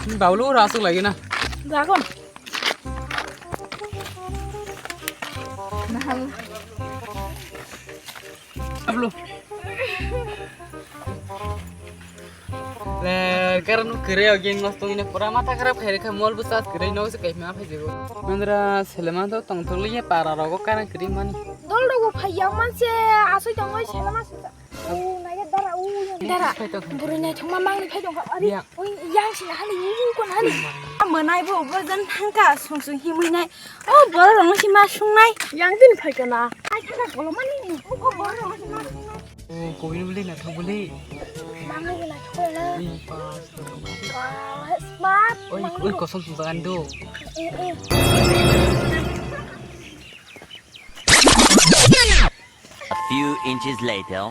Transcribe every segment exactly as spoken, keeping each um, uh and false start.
Ni baulu ora asuk lagi na. Jagon. Nahal. Ablu. Le, karon kere o geng nos tongine pura mata kharap khaire kha mol bwsa kere no se kaima phai jebo. Mandra selema to tong tong liye para rogo karan kere mani. Dol rogo phai yang man se asoi tong oi selema se. U nai dara u dara. Phai tong. Buru nai thoma mang ni phai tong kha. Ari, ya. Ui yang sina hali u kon hali. Manai bo bo jan thangka sung sung himui nai. O bor rong si ma sung nai. Yang din phai kana. Ai thaka kolomani. O bor rong si ma sung nai. O, kobini bwlwi naithok bwlwi. Mangwi bo naithok na. Ui, pas, pas. Wah, smart. Oi, mangwi oi, bo. Kosong sumbagan do. Eh, eh. A few inches later.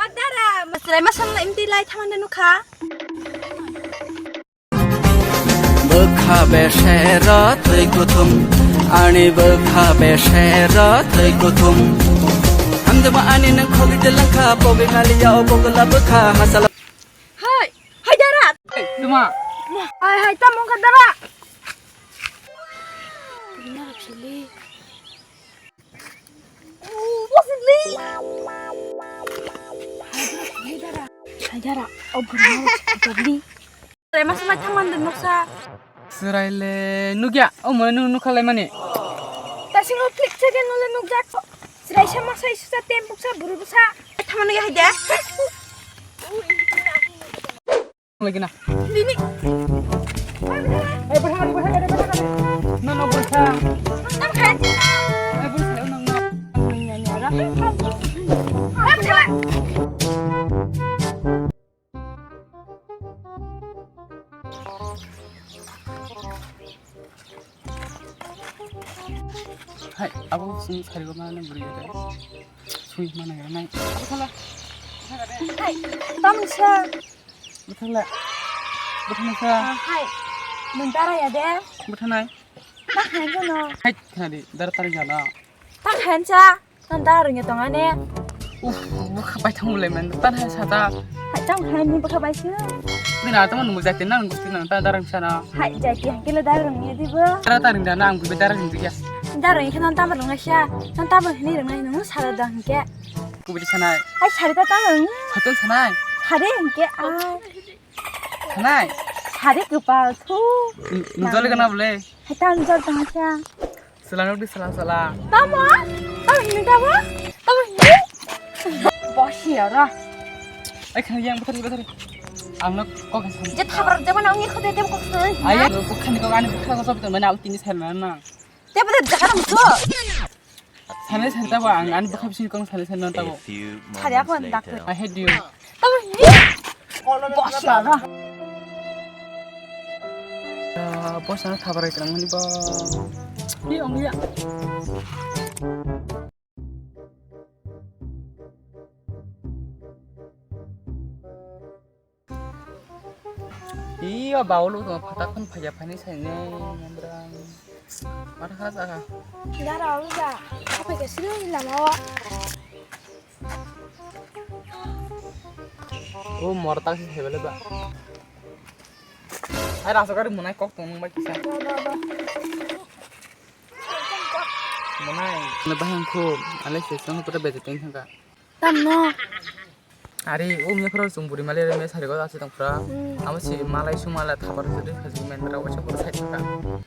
Adara, masrai masam na imti lai thamanda nukha. Bwkha besero twi kuthum, ani bwkha besero twi kuthum. Hamjama ani nang khogi de langkha, pogi naliya o bogla bwkha hasala. Hai, hai dara. Tuma. Hai, hai, tamo ka dara. Bina chili. Oh, bosili. Hai dara, hai dara. Oh, bina chili. Tei masa mai thamanda nuksa. Chwraile nukya, omo nung nukha lai mani. Tasingo flick second nole nukjak. Chwraisa masa isusa tempuksa burubsa. Thamani ya haide. Lagi na. Bini. Ai bwtha, bwtha, bwtha, bwtha. No, no, bwtha. Tam khan. Ai bwtha, no, no. Tam khan. Hai, abo sini sari ko mana beri ya. Sui mana ya nai. Abo kala. Hai, tamsa. Buthala. Buthala sa. Hai. Nung dara ya de. Buthanai. Tak hai ko no. Hai, tadi dara tari jana. Tak hai cha. Nang darung ya tong ane. Uff, bwkha bai thang mulai man. Tan hai sata. Hai tang hai ni bwkha bai sino. Bina tamo nung jati nang gusti nang ta darung sana. Hai jati hai kila darung ya dibo. Tara ta ring da nang bwkha darung ring ya. Darung ya nang tamo nung sia. Nang tamo ni rung nai nung sara da hingke. Kubri sanai. Hai sari ta tamo nung. Hotel sanai. Sari hingke a. Sanai. Sari kepal tu. Nung jole kana bole. Hai tang jol tong sia. Selang rok di selang selang. Tamo? Tamo hini tamo? Tamo hini? Bosi ora. Ai khani yang betul betul. Ang nok kok san. Je thabar je mana ungi khode dem kok san. Ayo bukan kok ani bukan kok sob mana aku tini sana na. Te betul jaga musuh. Sana sana tabo ang ani bukan sini kong sana sana tabo. Hari apa ndak. I hate you. Tamo hini? Bosi ora. Bosa thabarai tongmani bo. Hi ong ya. Iyo baulu tong phatak phun phaya phani saine mandrang. Matha kha jaga. Dara ulu ja. Apa ke sini lama wa. O morta si hebele ba. Ai rasa kari munai kok tong bai kisa. Munai. Na bahang ko ale se song pura bete teng thangka. Tamno. Ari o me phra sung buri male me sari ko ase tang phra. Hmm. Amo si malai sung mala thabar jodi khajik men ra wacha pura sai thangka.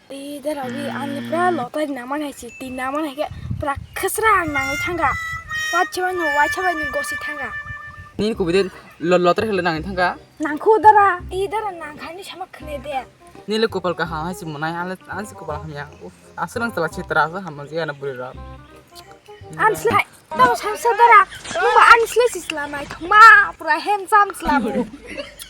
Ida rabi ani pra lotai naman hai si ti naman hai ke pra khasra ang nang thangka. Wacha bai no wacha bai ni gosi thangka. Ni kubide lo lotar hele nang thangka. Nangkhu dara, i dara nangkhani sama khne de. Nile kopal kaham hai si munai ale ansi kopal hamya. Uf, aswrang tala chitra asa hamma je ana buri rok. Anslai, tamo samsa dara. Mungba anslai si slamai thoma pura handsome slamu.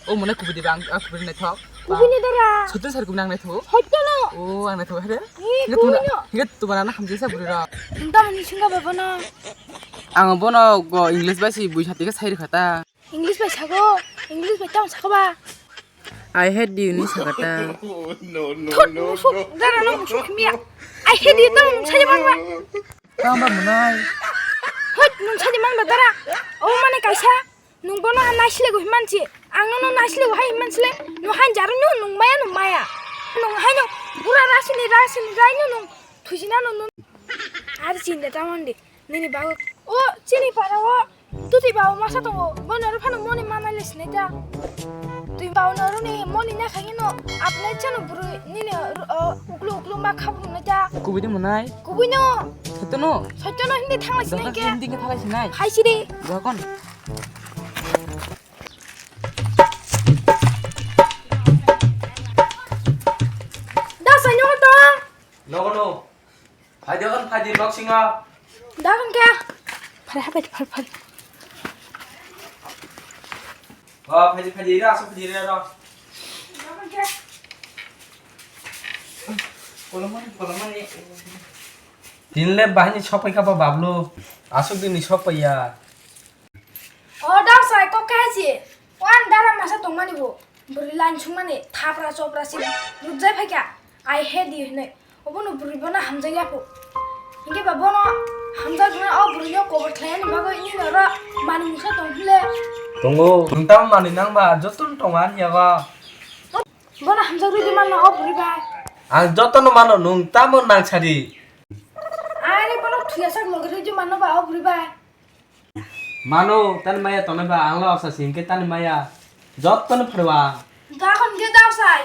O mune kubidi bang, a kubidi naithok. Kubini dara. Sotin sar kubini ang naithok. Hoito no. O ang naithok hede. Ni kubini no. Higa tumana na hamjesa buri rok. Tamo ni singa baba no. Ang bono go English bai si bui sati ka sai rikha ta. English bai sago, English bai tamo sakha ba? I hate you ni sakha ta. Thut, musuk, dara no musuk khimya. I hate you tamo nung sadi manba. Tamo ba mwnai. Hoi, nung sadi manba dara. O mane kaisa. Nung bono ha naisilego himansi. Ang nono naisilego hai himansile. Nung han jaru no nung maya nung maya. Nung hai no bura rasini rasini rai no nung thujina no nung. Ar chinda tamon de. Nini bago. O chini para o. Tuti bago masa tongo. Bono ro phano moni manai le sinai ta. Tui bago no ro ni moni na khangi no. Apnai chano buru nini o uklu uklu ma khabu nai ta. Kubui de mwnai. Kubui no. Soito no. Soito no hindi thangla sinai ke. Hindi ke thangla sinai. Hai sidi. Gakon. Da sanyo tong. Nogo no. Phai de kon phai de nok singa. Da kon kya? Phai ha phai phai phai. Wa phai de phai de ra so phai de ra. Da kon kya? Kolomani kolomani. Tinle bahini sopai kha ba bablo. Asuk dini sopai ya. O dawsai kok kaisa si. Wan dara masa tongmani bo. Bwrwi lain sungmani thapra chopra si rukjai phaikha. I hate you hinwi. Obono bwrwi bono hamjak yapho. Hinkhe ba bono hamjak hinwi o bwrwino kobor khlainani bagwi nini oro mani mungsa tong phile. Tongo. Nwng tamo mani nang ba jotono tongo ani yago. Bono hamjak rwidi manno o bwrwi bai. Ang jotono mano nwng tamo nang sadi. Are bono thuyasak logi rwidi manno ba o bwrwi bai. Mano, tani maya tongnai ba, ang le osa si hinkhe tani maya. Jotto no pharwa. Dakon ge dawsai.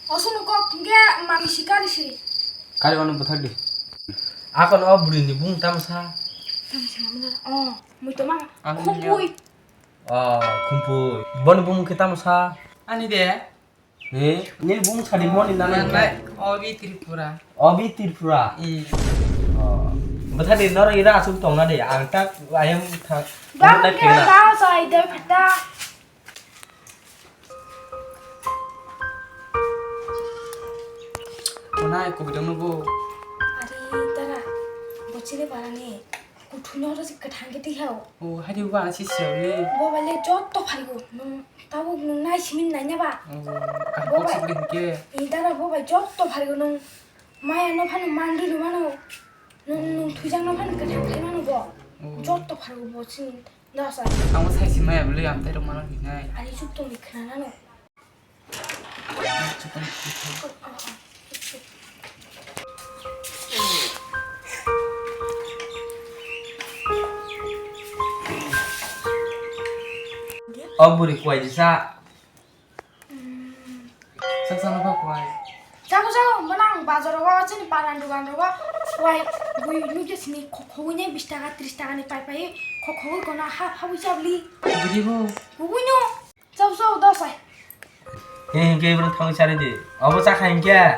Osuno kok hinkhe mami sikari si. Kari wano bwthak di. Akon o bwrwi ni bung tamsa. Tamsa mami na. Oh, mui to ma. Ang khumpui. Oh, khumpui. Boni bung khe tamsa. Ani de. He, nini bung sadi moni nana Nana, hinkhe? Obi Tripura. Obi Tripura? Hmm. Oh. Bwthadi norok ira aswk tongna de, ang tak ayang thang. Bang Nai kira phena. Tao sai dai phata. Mana aku bidang nubo. Ari tara, bocile barani. Kuthukno oro se kwthang khe twi hao. O, haidi bo ang si siyao le. Bo bai le jotto pharigo. Nwng tabuk nwng nai simi nai na ba. O, kaham Bo kok bai. Sibri hinkhe. Ni dara bo bai jotto pharigo nwng. Maya no phano mandri rw mano. Nwng, nwng thwijak no phano kwthang khai mano bo. O. Jotto pharigo bo sini dasa. Ang bo sai si maya bwle ang tei rw mano hinai. Ari chuk tongni khna nano. O bwrwi kwai di sa. Sak sana ba kwai. Jago, jago, mwnang bazar o, chini paran dugan o, kwai bui nugya sini khokho ni bis taka, tris taka ni pai pai, khokho kono ha phabui chabli. Bidi bo. Bubui no. Chau, chau, dosai. He, hinkhe ibrang thangwi chari di. Obo chakha hinkhe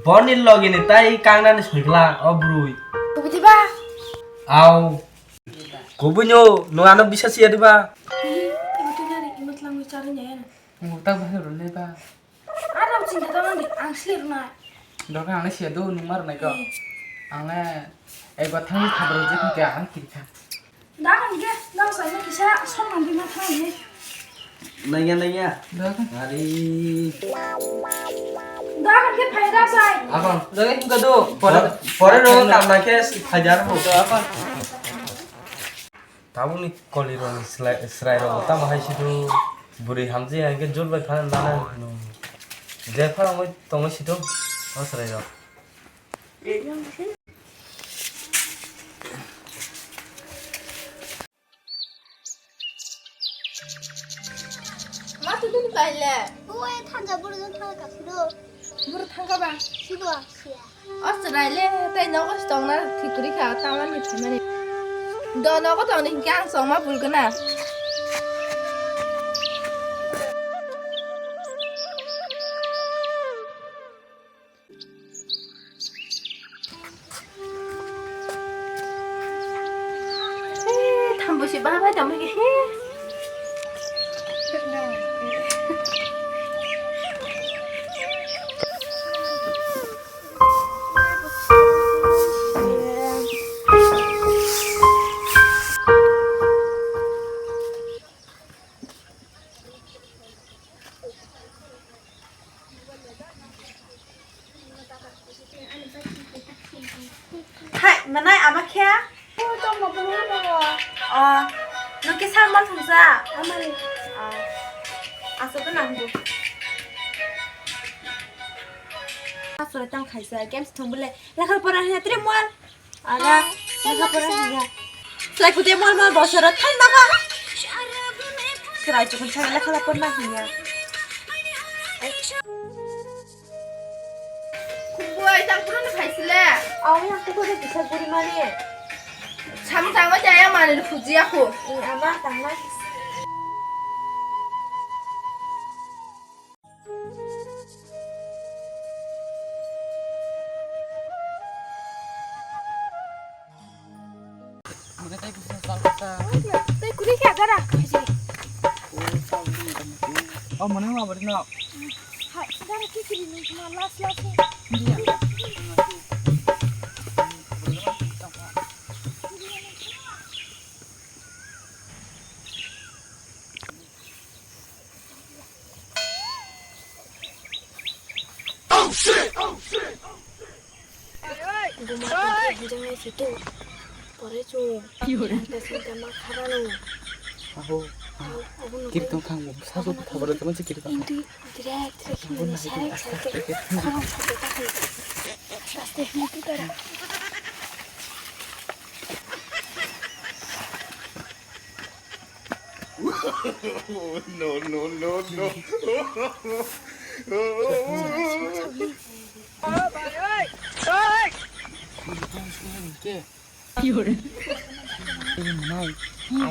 boni logi ni tai kangnani soiglak o bwrwi. Kubui diba? Au. Kubui no, no ano bisa siya diba? Hi, ibo to nari, ibo tlang wi chari ne. Ngo tak bahai ro le ba. Arab chinta ta mandi, ang slir na. Doka ang siya do, nung mar nai ko. Hi. Ang le, ego thangwi khabro je ke ang kirkha. Da kan ge, da sai na kisa, son man bi ma thang ne. Naiya, naiya. Da kan. Ari. Da kan ge phai da sai. Apa? Da kan ka do. Pore, pore ro kam na ke phai da ro. Da kan. Tabukni kolirokni slai-, srairok tamo hai sido bwrwi hamjak ya hinkhe jol bai phano nana hino. Je phano wngwi tongwi sido o srairok. Ma, tu dun paile. Oi, thanja buru dun thanga kasido. Buru thanga ba. Sido asia. O chwraile tei nogo se tongna thikri kha tamani phaimani. Do nogo tongni hinkhe ang chongma bulgwna. Eh, thambo se baba tamo ke he. Manai ama khe? O, tongma bwrwi tongo. O, nwng khe sir mal thangsa? Amari. O, aswk nang bo. Aswk tang khaisa, games thung bole. Lekha pora hwnya tre mal. Ara, lekha pora hwnya. Sai kute mal mal bosoro thang naga. Chwrai chukun chwrai lekha la porna hwnya. Khubui tang pura no khaisile. Awi ang kuku de kisa guri mani. Sam tangma jaya mani phuji aku. Ni ama tangma. Tei kuri khe dara. Oh, mana ma bari na? Hai, dara kikiri ni ma last last. Guma tongkhe hwnjaknai se to. Pore chwng. Santa santa ma kharano. Aho. Abono kiri tong thang bo. Sajo khabaro tamo se kiri tong. Indi direct direct hwnwi side side khorang side ta khai. Aste hwnwi tu dara. No, no, no, no.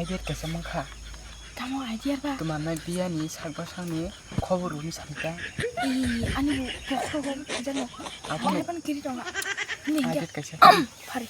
Idea kaisa mankha. Tamo idea ba? Tuma nai biya ni sak ba sak ni khobor rw ni sani ta. Ee, ani bo bokhorok bo khaijak no. Abo ni. Ani ban kiri tonga. Ni idea kaisa. Phari.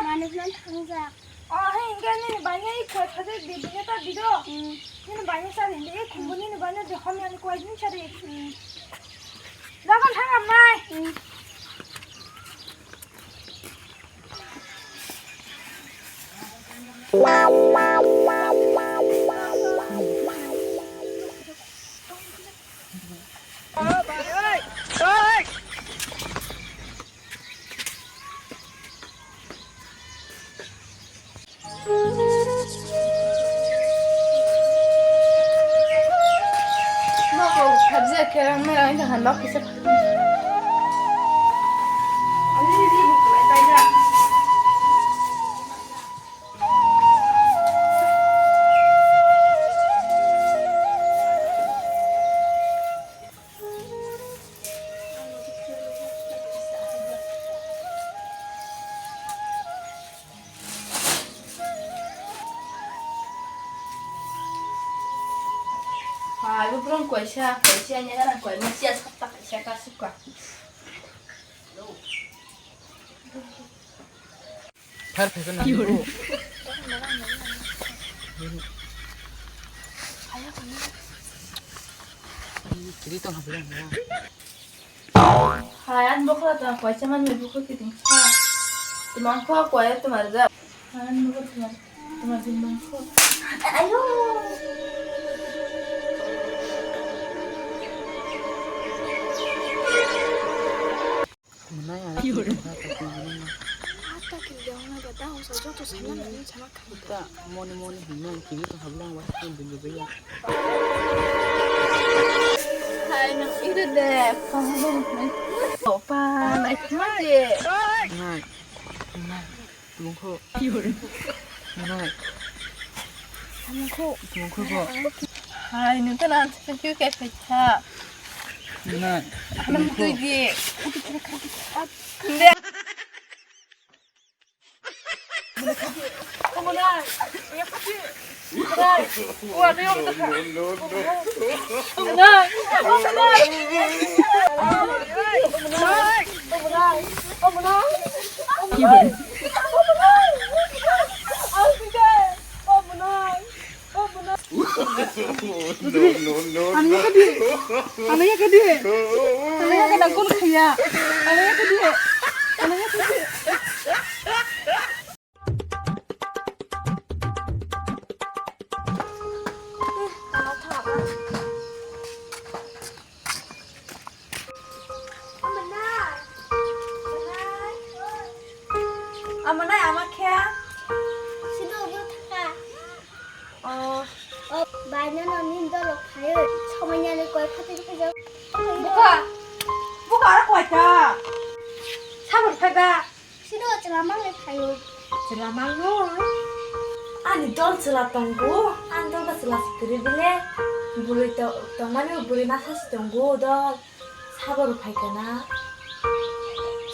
Management thangja. Oh, hai, hingke nini bai ngai koi thade di, bini ta di do. Hmm. Nini bai ngai sari, hingke khumbu nini bai ngai di, hom yani koi din sari. Hmm. Jagan thang amnai. Hmm. Nogo khabjak khe rang merang wngkha, nok kisa. Ani ri bukulai paida. Hai, bo borong koisa, koisa nya gana koi, ma sia sapta kaisa ka suka. Phar phai kana. Kiri tong hapla na. Hai, an bokra ta koisa man me bukho kiting sa. Tumang kho koya tumar ja. Hai, an bokra tumar, tumar din bang kho. Ayo. Mwnai ang. Hata kiri jao na jata hong sa joto sana na ni sana. Ita moni moni hwnwi ang kiri tong habla ang waisa tong dun dun ya. Hai nang ire de. Opa nai thma de. Nai. Nai. Tungkho. Nai. Tungkho. Tungkho ko. Hai nung tana thank you kai phaikha. Nai. Hanam tui di. Ano ya kadi? Ano ya kadi? Ano ya kadi? Ano ya kadi? Ano ya kadi? Bai, no, no, nini dolo phaiwi. Somainani koi phatwi phaijago. Buka. Buka, aro koi ta. Sabor phaiba. Sino chwla mangni phaio. Chwla mango. Ani dol chwla tongo. Ani dol ba chwla sikiri bile. Bwrwi to-, tongmani bwrwi masa si tongo dol. Sabor phaikana.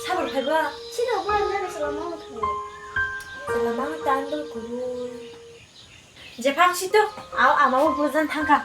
Sabor phaiba. Sino bwrwi masa chwla mangni phaio. Chwla mangni ta ani dol kubui. Jephang sito, aw ama o bujan thangkha.